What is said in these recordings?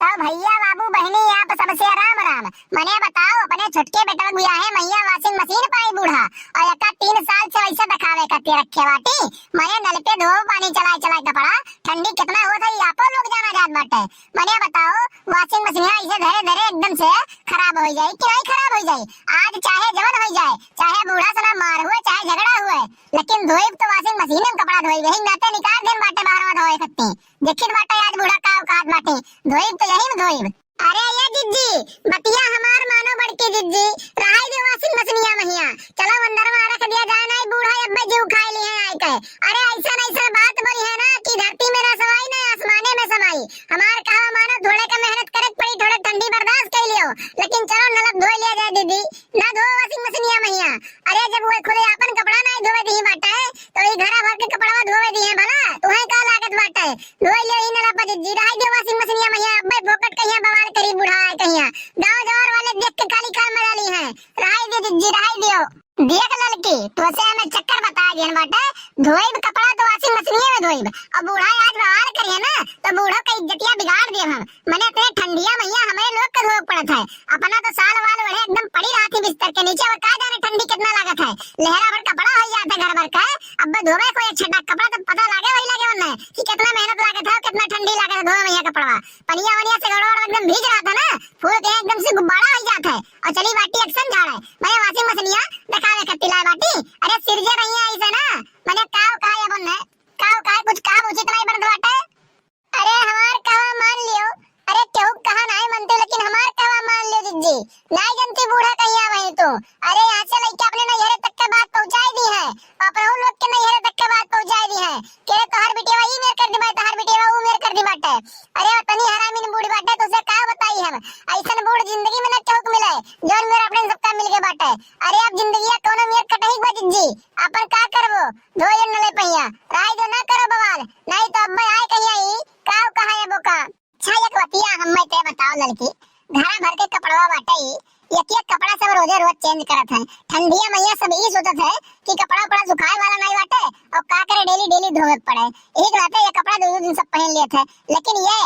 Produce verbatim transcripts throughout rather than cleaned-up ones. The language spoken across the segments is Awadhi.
तो भइया, बाबू, बहिनी, आप सबसे राम राम। मने बताओ, अपने छोटके बेटवा बियाहे मइहाँ washing machine पाई बूढ़ा, और एका तीन साल से वैसे देखावे खातिर रखे बाटी। मने नल पे धोव पानी चलाए चलाए कपड़ा, ठंडी कितना होत है, ई आपो लोग जाना जात बाटे। मने बताओ, washing machine ऐसे धरे धरे एकदम से खराब होइ जाई कि नाहीं खराब होइ जाई? आज चाहे जवन होइ जाए, चाहे बूढ़ा से ना मार हुए, चाहे झगड़ा हुए, लेकिन धोइब तो washing machine में कपड़ा धोइब, यही नाते निकाल देन बाटे बाहर में धोए खत्ती। देखित बाटे आज बूढ़ा का औकात बाटे, धोइब तो यही में धोइब। अरे ये जिज्जी, बतिया हमार मानो बड़की जिज्जी, रहाई दे washing मशीनिया महिया, चलो अंदर में रख दिया जाए, नाहीं बूढ़ा अब्बे जीव खाए ली है आए के। अरे ऐसा ऐसा बात बोली है ना कि धरती में ना समाई ना आसमाने में समाई। हमार कहा मानो, थोड़े का मेहनत करे के पड़ी, थोड़े ठंडी बर्दाश्त कर लियो, लेकिन चलो नल अब धोई लिया जाए दीदी, ना धो washing मशीनिया महिया। अरे जब वो खुदे आपन कपड़ा नाहीं धोवे दी बाटे, तो ई घरा भर के कपड़वा धोवे दी है भला, तुहे का लागत बाटे? धोई ले ही नला पर जिज्जी, रहाई दे washing मशीनिया महिया, अब्बे फोकट कहिया बवाल करी बूढ़ा है कहिया। गाँव जवार वाले देख के खाली खाल मजा ली है। रहाई दे जिज्जी, रहाई दियो। देख ललकी, तोसे हमें चक्कर बता दिहन बाटे, धोइब कपड़ा तो washing मशीनिया में धोइब। और बूढ़ा आज बवाल करिए ना, तो बूढ़ो का इज्जतिया बिगाड़ देब हम। मने इतने ठंडिया महिया हमरे लोग के धोवे पड़त है। अपना तो साल वाल ओढ़े एकदम पड़ी रहत ही बिस्तर के नीचे, अब का जाने ठंडी कितना लागत है। लहरा भर कपड़ा होइ जात है घर भर का, अब धोवे कोई एक छटाक कपड़ा तो पता लागे वही लागे वरना कि कितना मेहनत लागत है, कितना ठंडी लागत है धोवे महिया कपड़वा। पनिया वनिया से गड़ोड़ एकदम भीज रहत है ना, फूल के एकदम से गुब्बारा होइ जात है। और चली बाटी action झाड़े, मने washing मशीनिया देखावे खत्ती लाए बाटी। अरे सिरजे रहिया ऐसे ना, मने काव का ये बन है, काव का कुछ काम उचित नाहीं बनत बाटे। अरे हमार कहवा मान लियो, अरे केहू कहा नाहीं मनते, लेकिन हमार कहवा मान लियो जिज्जी, नाहीं जनती बूढ़ा कहिया वही तू। अरे यहाँ से लइके अपने नैहरे तक के बात पहुँचाई दी है, अपनहू लोग के नैहरे तक के बात पहुँचाई दी है। के रे तोहर बिटिया ई मेर कर दी बाटे, तोहर बिटिया ऊ मेर कर दी बाटे। अरे तनी हरामिन बूढ़ बाटे, तुझसे का बताई हम, ऐसन बूढ़ जिंदगी में न केहू के मिले, जौन मेर अपने सबका मिल के बाटे। अरे अब जिंदगिया कौनो मेर कटही बा जिज्जी, अपन का करबो, धोए नले पहिया, रहाई दो ना करो बवाल, नाहीं तो अब्बे आए कहिया ई, काव कहा ये बोका। अच्छा, एक बतिया हम्मे ते बताओ ललकी, घरा भर के कपड़वा बाटे ई, एक एक कपड़ा सब रोजे रोज change करत है। ठंडिया महिया सब ई सोचत है कि कपड़ा उपड़ा सुखाए वाला नाहीं बाटे और का करे daily daily धोवे के पड़े। यही के नाते ये कपड़ा दो दो दिन सब पहन लेत है। लेकिन ये,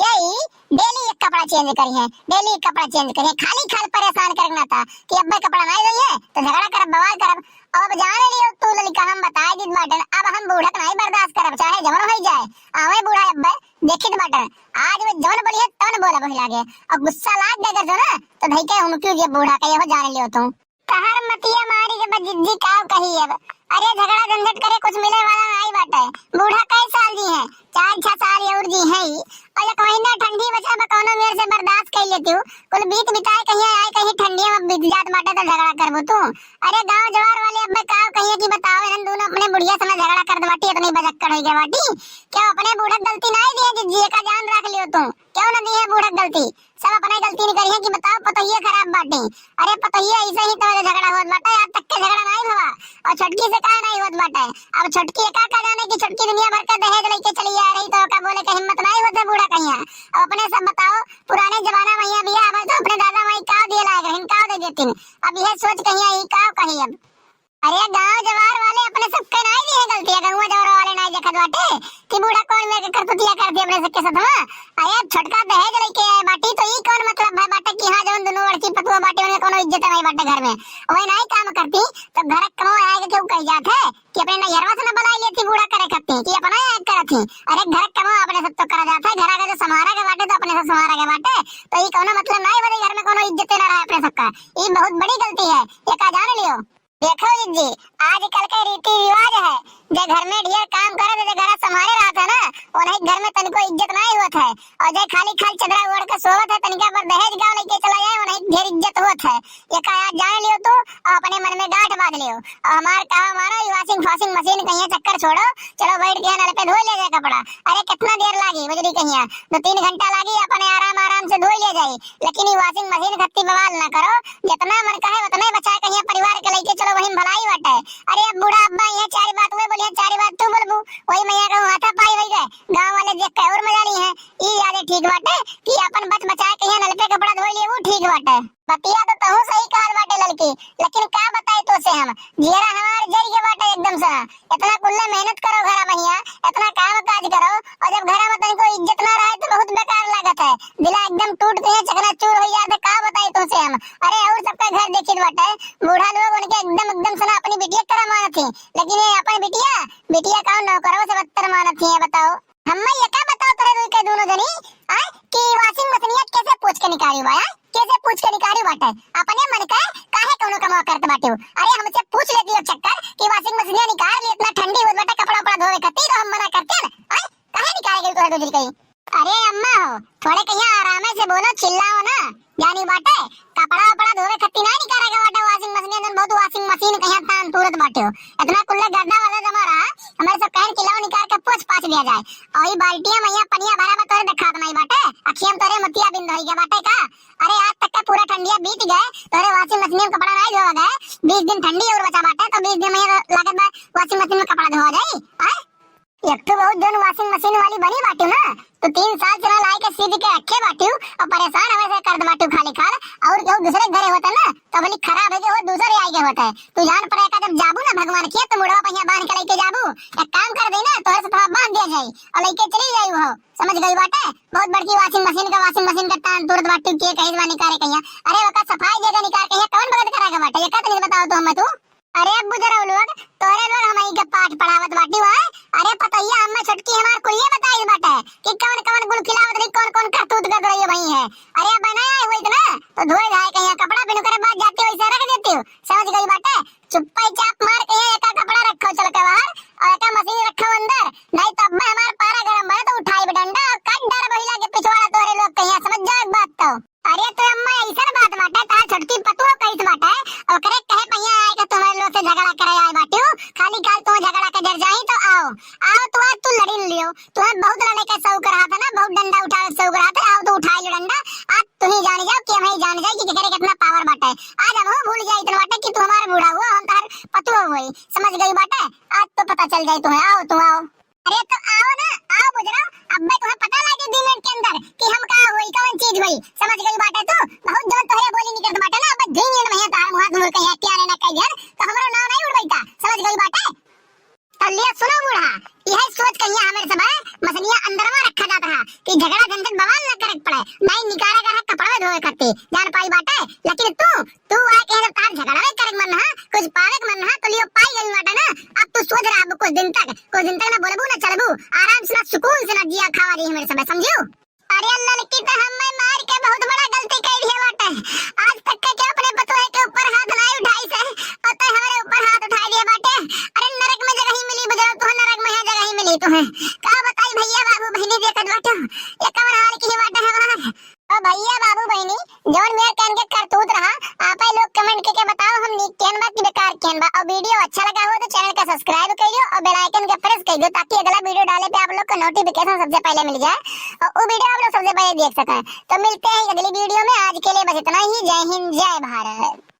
ये ई daily एक कपड़ा change करी है, daily एक कपड़ा change करी है। खाली खाल परेशान करे के नाता कि अब्बे कपड़ा नाहीं धोई है तो झगड़ा करब, बवाल करब। अब जान लियो तू ललिका, हम बताए दीत बाटन, अब हम बूढ़ा के नाहीं बर्दाश्त करब, चाहे जवन होइ जाए। आवे बूढ़ा अब्बे देखित बाटन, आज वे जवन बोली है तवन बोलब वही लागे। और गुस्सा लाग गए अगर जो ना, तो धई के उनकी जे बूढ़ा के, यहो जान लियो तू। तहर मतिया मारी के बा जिज्जी काव कही अब। अरे झगड़ा झंझट करे कुछ मिले वाला नाहीं बाटे। बूढ़ा कई साल जी हैं, चार छह साल और जी हैं ही। और एक महीना ठंडी बचा बा, कौनो मेर से बर्दाश्त कर लेती हूँ। कुल बीत बिताए कहीं आए, कहीं ठंडिया में बीत जात बाटे तो झगड़ा करबो तू। अरे गाँव जवार वाले अब्बे काव कहिए कि बताओ, इन्हन दोनों अपने बुढ़िया से ना झगड़ा करत बाटी, इतनी बजक्कड़ होइ गए बाटी। क्यों अपने बूढ़ा गलती नाहीं दी है जिज्जी, एका जान रख लियो तू। क्यों ना दी है बूढ़ा गलती? सब अपने गलती निकरी है कि बताओ पतोहिए खराब बाटी। अरे पतोहिए ऐसे ही तो झगड़ा होत बाटे, आज तक के झगड़ा नाहीं भवा। और छोटकी से काहे नाहीं होत बाटे? अब छोटकी एका का जाने कि छोटकी दुनिया भर के दहेज लेके चली आ रही, तो ओका बोले के हिम्मत नाहीं होत है बूढ़ा कहिया। अब अपने सब बताओ, पुराने जमाना में यहाँ बियाह भइल तो अपने दादा माई का दिए लायक रहिन, का दे देतिन। अब यह सोच कहिया ई का कही अब। अरे गाँव जवार वाले अपने सबके नाहीं दी है गलती, गाँव जवार वाले नाहीं देखत बाटे कि बूढ़ा कौन मेर के करतुतिया कर दिया अपने सबके साथ में। अरे अब छोटका दहेज लेके आए बाटी तो ई कौन मतलब है बाटे कि हाँ जवन दोनों लड़की पतुआ बाटे उनके कोनो इज्जत नाहीं बाटे घर में, वही नाहीं काम करती तो घर कमाए आए के क्यों कही जात है कि अपने नैहरवा से ना बुलाई लेती बूढ़ा करे करती कि अपना याद करत ही। अरे घर कमाओ अपने सब तो करा जात है, घर आगे जो समारा के बाटे तो अपने सब समारा के बाटे, तो ई कौनो मतलब नाहीं बोले घर में कोनो इज्जत ना रहे अपने सबका। ई बहुत बड़ी गलती है, ये का जान लियो। देखो जिज्जी, आजकल के रीति रिवाज है, जे घर में ढेर काम करे तो जे घर संभाले रहत है ना, उन्हीं घर में तनिको इज्जत नाहीं होत है। और जे खाली खाली चदरा ओढ़ के सोवत है, तनिका पर दहेज गाँव लेके चला जाए, उन्हीं ढेर इज्जत होत है। ये का आज जान लियो तू, और अपने मन में गांठ बांध लियो। और हमार कहा मानो, ये washing washing machine कहिए चक्कर छोड़ो, चलो बैठ के नल पे धो ले जाए कपड़ा। अरे कितना देर लागी बजरी कहिया, दो तीन घंटा लागी, अपने आराम आराम से धो ले जाई। लेकिन ये washing machine खत्ती बवाल ना करो, जितना मन कहे उतने बचाए कहिया परिवार के लेके चलो, वही में भलाई बाटे। अरे अब बूढ़ा अब्बा ये चार बात वे बोलिए, चार बात तू बोलबू, वही मैया कहूँ हाथा पाई वही गए, गाँव वाले देख के और मजा ली है। ई यादे ठीक बाटे कि अपन बच बचाए कहिया कल पे कपड़ा धोइ लिए, उ ठीक बाटे। बतिया तो तहूँ सही कहत बाटे ललकी, लेकिन का बताई तोसे हम, जियरा हमार जरि गए बाटे एकदम से। इतना कुल्ले मेहनत करो घरा महिया, इतना काम काज करो, और जब घरा में तनिको इज्जत ना रहे तो बहुत बेकार लागत है। दिला एकदम टूट के चकनाचूर होइ जात है, का बताई तोसे हम। अरे और सबका घर देखित बाटे, बूढ़ा लोग उनके एकदम, एकदम से ना अपनी बिटिया के तरह मानत ही, लेकिन ये अपन बिटिया, बिटिया का नौकरों से बदतर मानत ही है, बताओ। हम्मे ये का बताओ तोरे दुई के दोनों जनी, आय, कि washing मशीनिया कैसे पूछ के निकाली बा, आय? कैसे पूछ के निकाली बाटे? अपने मन के काहे कौनो कमावा करत बाटे हो? अरे हमसे पूछ लेती हो चक्कर कि washing मशीनिया निकाल ली, इतना ठंडी होत बाटे, कपड़ा उपड़ा धोवे खातिर, तो हम मना करते हैं, आय? काहे निकाले गई तोरे दुई जनी कहीं? अरे अम्मा हो, थोड़े कहिया आरामे से बोलो, चिल्लाओ ना। जानी बाटे, कपड़ा उपड़ा धोवे खातिर ना निकाले के बाटे washing मशीनिया, जन बहुत washing मशीन कहिया तान तुरत बाटे हो। इतना कुल्ले गर्दा वाला जमा रहा, हमारे सब कहन कि लाओ निकाल के पोछ पाछ लिया जाए। और ई बाल्टिया में यहाँ पनिया भरा बा, तोरे देखात नहीं बाटे, अखिया में तोरे मोतिया बिंद होई गया बाटे का? अरे आज तक का पूरा ठंडिया बीत गए, तोरे washing मशीन में कपड़ा नहीं धोवा गए, बीस दिन ठंडी और बचा बाटे, तो बीस दिन में यहाँ लागत बा washing मशीन में कपड़ा धोवा जाई, आय? एक तो बहुत जौन washing मशीन वाली बनी बाटू ना, तो तीन साल से ना लाई के सीध के रखे बाटू और परेशान हमें से करत बाटू खाली खाल। और केहू दूसरे के घरे होता ना, तो बोली खराब है के हो, दूसरे आई के होता है। तू जान पड़े का जब जाबू ना भगवान के, तो मुड़वा पहिया बांध के लेके जाबू। एक काम कर दे ना, तोहरे से तोहरा बांध दिया जाई और लेके चली जाई हो, समझ गई बाटे? बहुत बड़की washing मशीन का, washing मशीन का तान तुरत बाटू के कहे जवानी करे कहिया। अरे ओका सफाई दे दे निकाल कहिया, कौन बगत करा के बाटे, ये का तनी बताओ तो हमें तू। अरे बुजुर्ग लोग, तोरे लोग हमई के पाठ पढ़ावत बाटी हुआ। अरे पतोहिया अम्मा छोटकी हमार कुलिये बताई बाटे कि कौन कौन गुल खिलावत रही, कौन कौन करतूत कर रही है भई है। अरे अब ना आई हुई इतना, तो धोए धाए के यहाँ कपड़ा बिनु करे बाद जाती हो, ऐसे रख देती हो, समझ गई बाटे? चुप्पा ही चाप मार के यहाँ एका कपड़ा रखो चल के बाहर और एका मशीन रखो अंदर, नहीं तो अब मैं हमार पारा गरम बने तो उठाई डंडा और कट डर बहिला के पिछवाड़ा तोरे लोग के यहाँ, समझ जाओ एक बात तो। अरे तो अम्मा, ऐसन बात बाटे, तार छोटकी पतुआ कहित बाटे, ओकरे कहे पहिया आए के तुम्हारे लोग से झगड़ा करे आए बाटियो, खाली काल तुम झगड़ा के जर जाई तो आओ, आओ तो आज तू लड़िन लियो, तुम्हें बहुत लड़े के शौक रहा था ना, बहुत डंडा उठावे के शौक रहा था, आओ तो उठाई लो डंडा, आज तू ही जान जाओ कि हम ही जान जाए कि केकरे कितना पावर बाटे, आज हम भूल जाए इतना बाटे कि तू हमारे बूढ़ा हुआ, हम तार पतुआ हुई, समझ गई बाटे, आज तो पता चल जाए तुम्हें, आओ तू आओ। अरे तो आओ ना, आओ बुजुर्ग, अब्बे तुम्हें पता लागे दो मिनट के अंदर कि हम का होई, कौन चीज होई, समझ गई बाटे तू? बहुत जोर तोहरे बोली निकलत बाटे ना, अब दो मिनट में तार मुहा घूर के यहाँ क्या ना कह दिया, तो हमरो नाव नहीं उड़बैता, समझ गई बाटे? तो लिया सुनो बूढ़ा, यह सोच कहिया हमारे सब मसलिया अंदर में रखा जाता है कि झगड़ा झंझट बवाल न करे के पड़े, नहीं निकाला कर कपड़ा धोए करते, जान पाई बाटे, लेकिन तू तू आए कहे जब तार झगड़ा में करे मन हा, कुछ पावे के मन हा, तो लियो पाई गई बाटे ना। अब तू सोच रहा अब कुछ दिन तक, कुछ दिन तक ना बोलबू ना चलबू, आराम से ना सुकून से ना जिया खावा रही मेरे समय, समझियो? अरे लड़की तो हम मैं मार के बहुत बड़ा गलती कर दिया बाटे। आज तक के, के अपने पतोहे के ऊपर हाथ ना उठाई से, और तो हमारे ऊपर हाथ उठा दिया बाटे। अरे नरक में जगह ही मिली बुजुर्ग, तो नरक में यहाँ जगह ही मिली तुम्हें। का बताई भैया बाबू बहनी देखत बाटे, ये कमर हाल की बाटे हमार। तो भैया बाबू बहनी, जौन मेर कहन के करतूत रहा, आपे लोग comment करके बताओ, हम नीक कहन बा कि बेकार कहन बा। और video अच्छा लगा हो तो channel का subscribe कर लियो और bell icon का press कर दो, ताकि अगला video डाले पे आप लोग को notification सबसे पहले मिल जाए और वो video आप लोग सबसे पहले देख सकें। तो मिलते हैं अगली video में, आज के लिए बस इतना ही। जय हिंद, जय भारत।